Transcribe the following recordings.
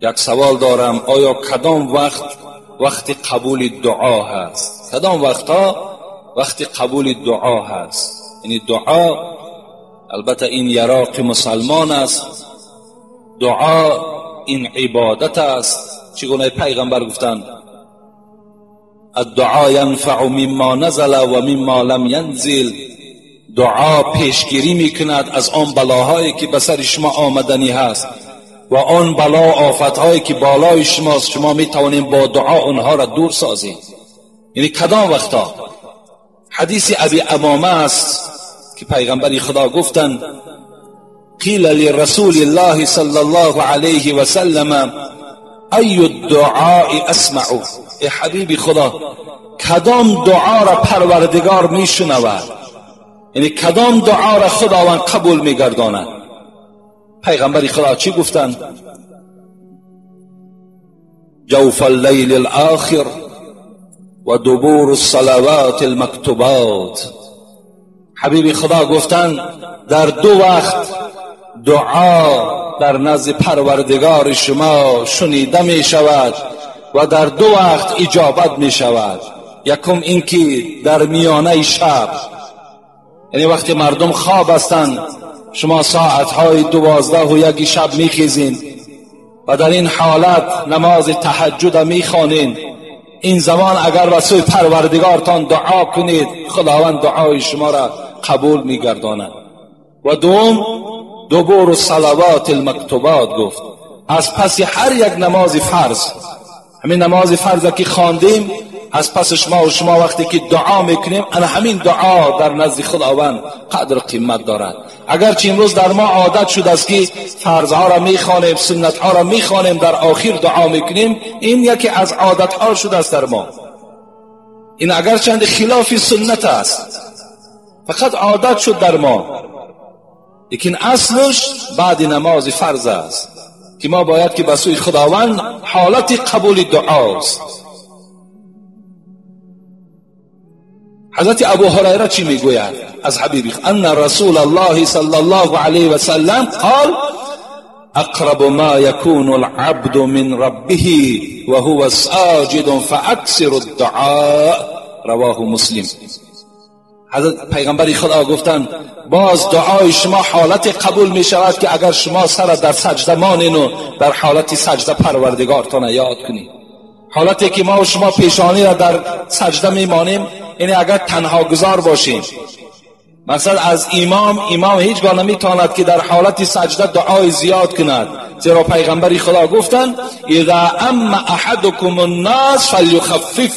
یک سوال دارم، آیا کدام وقت وقت قبول دعا هست؟ کدام وقتها وقت قبول دعا هست؟ یعنی دعا، البته این یراق مسلمان است، دعا این عبادت است. چگونه پیغمبر گفتند الدعا ینفع مما نزل و مما لم ینزل، دعا پیشگیری میکند از آن بلاهایی که به سر شما آمدنی هست و آن بلا و آفتهایی که بالای شماست، شما میتوانید با دعا آنها را دور سازید. یعنی کدام وقتا؟ حدیث ابی امامه است که پیغمبر خدا گفتند قیل لرسول الله صلی الله علیه و سلم ای الدعاء اسمع، ای حبیب خدا کدام دعا را پروردگار میشنود؟ یعنی کدام دعا را خداوند قبول میگرداند؟ پیغمبر خدا چی گفتند؟ جوف اللیل الاخر و دبور الصلوات المکتوبات. حبیب خدا گفتند در دو وقت دعا در نزد پروردگار شما شنیده می شود و در دو وقت اجابت می شود. یکم اینکه در میانه شب، یعنی وقتی مردم خواب هستند، شما ساعتهای 12 و 1 شب میخیزین و در این حالت نماز تهجد میخوانین. این زمان اگر به سوی پروردگارتان دعا کنید، خداوند دعای شما را قبول میگرداند. و دوم دبور الصلوات المکتوبات گفت، از پس هر یک نماز فرض، همین نماز فرض که خواندیم، از پس شما و شما وقتی که دعا میکنیم، انا همین دعا در نزد خداوند قدر قیمت دارد. اگرچه امروز در ما عادت شده است که فرضها را میخوانیم، سنتها را میخوانیم، در آخر دعا میکنیم، این یکی از عادتها شده است در ما. این اگرچند خلاف سنت است، فقط عادت شد در ما، لیکن اصلش بعد نماز فرض است که ما باید که به سوی خداوند حالت قبول دعاست. حضرت ابو هریره چی میگوید از حبیبی؟ ان رسول الله صلی الله علیه و سلم قال اقرب ما يكون العبد من ربه وهو ساجد فاکثر الدعاء، رواه مسلم. حضرت پیغمبر خدا گفتند باز دعای شما حالت قبول می شود که اگر شما سر در سجده مانین و در حالت سجده پروردگارتان یاد کنید. حالتی که ما و شما پیشانی را در سجده می مانیم، یعنی اگر تنها گذار باشیم، مثلا از امام هیچگاه نمیتواند که در حالت سجده دعای زیاد کند، زیرا پیغمبر خدا گفتند اذا ام احدكم الناس فلیخفف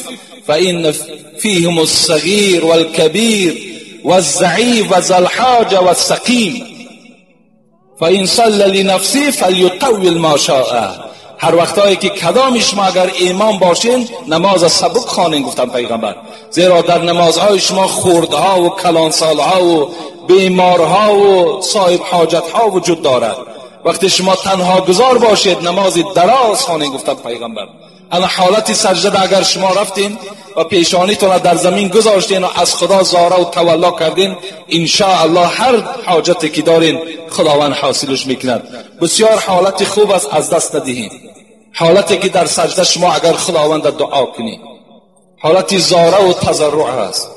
فإن فيهم الصغير والكبير والضعيف وذا الحاجة والسقيم فإن صلى لنفسه فليطول ما شاء. هر وقتایی که کدام شما اگر امام باشین نماز سبک خوانین، گفتن پیغمبر، زیرا در نمازهای شما خردها و کلانسالها و بیمارها و صاحب حاجتها وجود دارد. وقتی شما تنها گذار باشید نماز دراز خوانین، گفتن پیغمبر. اما حالت سجده اگر شما رفتین و پیشانیتون را در زمین گذاشتین و از خدا زاره و تولا کردین، انشاءالله هر حاجتی که دارین خداوند حاصلش میکند. بسیار حالت خوب است، از دست ندهین. حالتی که در سجده شما اگر خداوند دعا کنید، حالت زاره و تضرع هست.